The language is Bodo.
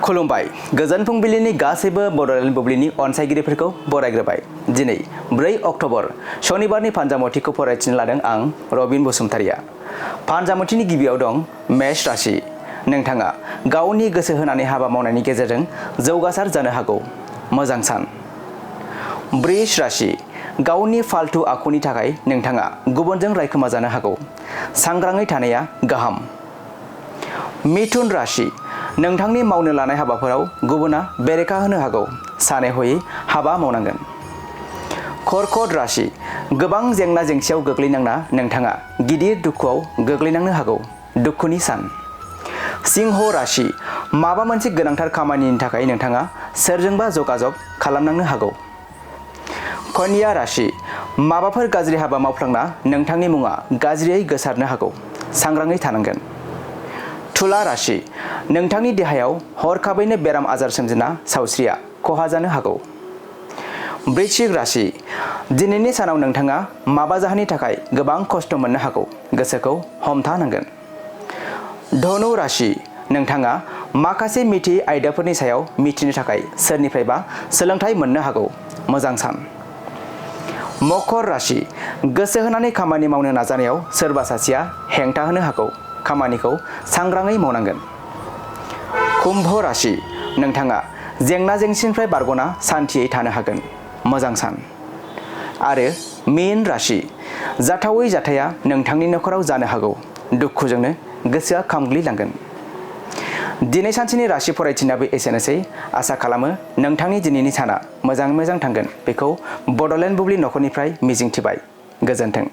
खुलुमबाय गोजोन फुंबिलिनि गासैबो बड'लेण्ड बुब्लिनि अनसायगिरिफोरखौ बरायग्रोबाय। दिनै 4 अक्ट'बर शनिबारनि फानजामुथिखौ फरायथिनो लादों आं रबिन बसुमतारिया। फानजामुथिनि गिबियाव दं मेष राशि। नोंथाङा गावनि गोसो होनानै हाबा मावनायनि गेजेरजों जौगासार जानो हागौ। मोजां सान। वृष राशि। गावनि फालतु आखुनि थाखाय नोंथाङा गुबुनजों रायखोमा जानो हागौ। सांग्राङै थानाया गाहाम। मिथुन राशि। नोंथांनि मावनो लानाय हाबाफोराव गुबुना बेरेखा होनो हागौ। सानै हयै हाबा मावनांगोन। कर्कट राशि। गोबां जेंना जेंसियाव गोग्लैनांना नोंथाङा गिदिर दुखुआव गोग्लैनांनो हागौ। दुखुनि सान। सिंह राशि। माबा मोनसे गोनांथार खामानिनि थाखाय नोंथाङा सोरजोंबा जगाजग खालामनांनो हागौ। कन्या राशि। माबाफोर गाज्रि हाबा मावफ्लांना नोंथांनि मुङा गाज्रियै गोसारनो हागौ। सांग्राङै थानांगोन। तुला राशि। नोंथांनि देहायाव हरखाबैनो बेराम आजार सोमजिना सावस्रिया खहा जानो हागौ। वृश्चिक राशि। दिनैनि सानाव नोंथाङा माबा जाहोननि थाखाय गोबां खस्थ' मोननो हागौ। गोसोखौ हमथानांगोन। धनु राशि। नोंथाङा माखासे मिथियै आयदाफोरनि सायाव मिथिनो थाखाय सोरनिफ्रायबा सोलोंथाइ मोननो हागौ। मोजां सान। मकर राशि। गोसो होनानै खामानि मावनो नाजानायाव सोरबा सासेया हेंथा होनो हागौ। खामानिखौ सांग्राङै मावनांगोन। कुम्भ राशि। नोंथाङा जेंना जेंसिनिफ्राय बारग'ना सान्थियै थानो हागोन। मोजां सान। आरो मीन राशि। जाथावै जाथाया नोंथांनि नखराव जानो हागौ। दुखुजोंनो गोसोआ खामग्लिलांगोन। दिनै सानसेनि राशि फरायथिनायाबो एसेनोसै। आसा खालामो नोंथांनि दिनैनि साना मोजाङै मोजां थांगोन बेखौ बड'लेण्ड बुब्लि नखरनिफ्राय मिजिंथिबाय। गोजोन्थों।